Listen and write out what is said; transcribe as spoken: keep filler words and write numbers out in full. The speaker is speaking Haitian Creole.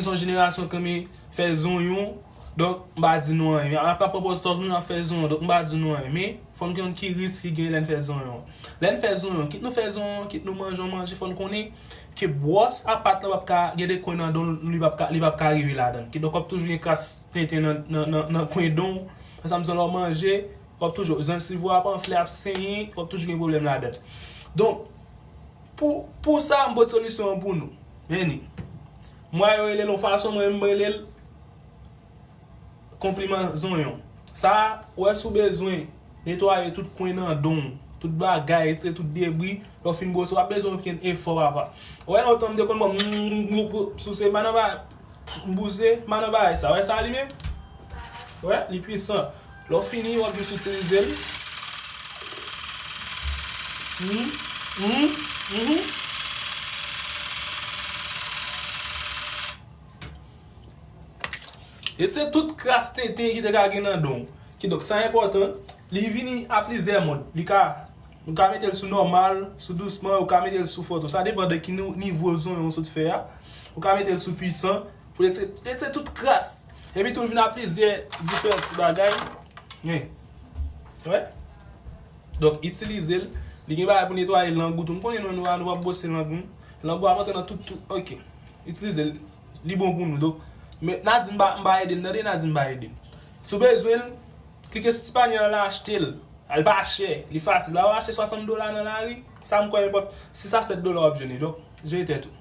Se yon jenerasyon k renmen fè zonyon. Donk, m pa di nou anyen. Men ap pran pòz tòg nou, n ap fè zonyon. Donk, m pa di nou anyen. Men, fò n konn ki risk ki gen lè n fè zonyon. Lè n fè zonyon, kit nou fè zonyon, kit nou manje yon manje, fò n konnen ke bwòs apat lan p ap ka gen de kwen nan don l, li p ap ka, li p ap ka rive ladan l. Kidonk, w ap toujou gen kras tenten nan, nan, nan, nan kwen don w. Sa vle di lè w manje, w ap toujou, zansiv ou ap anfle, ap senyen, w ap toujou gen pwoblèm ladan l. Donk, pou, pou sa, m pote solisyon an pou nou. Men ni. M wè yo rele l yon fason, mwen menm m rele l konpliman zonyon. Sa, ou wè si w bezwen netwaye tout kwen nan don w, tout bagay, retire tout debri, lè w fin bwose, w pa bezwen okenn efò, papa. Ou wè lontan m te konn bon, m, m, m, m, si w se manan bagay, m bouse, manan bagay sa. Ou wè sa li menm? Ou wè, li pwisan. Lè w fini, w ap jis itilize l. Mhm, mhm, mhm. Retire tout kras tenten ki te ka gen nan don w. Kidonk, sa enpòtan. Li vini a plizyè mòd. Li ka, ou ka mete l sou nòmal, sou dousman, ou ka mete l sou fò tou. Sa depann de ki nou, nivo zonyon w sot fè a. Ou ka mete l sou pwisan. Pou retire, retire tout kras. Epi tou, l vin a plizyè diferan ti bagay. Men, wè. Donk, itilize l. Li gen bagay pou netwaye lang ou tou. M konnen nou, nou, nou ap bwose lang nou. Lang ou ap antre nan tout, tout. Ok. Itilize l. Li bon pou nou. Donk, men, Nadine pa, m pa ede n, tande, Nadine pa ede n. Si w bezwen l, klike sou ti panye an la, achte l. Li pa chè, li fasil. La, w achte swasant dola nan lari, sa m kwè nenpòt sis a sèt dola w ap jwenn li. Donk, jere tèt ou.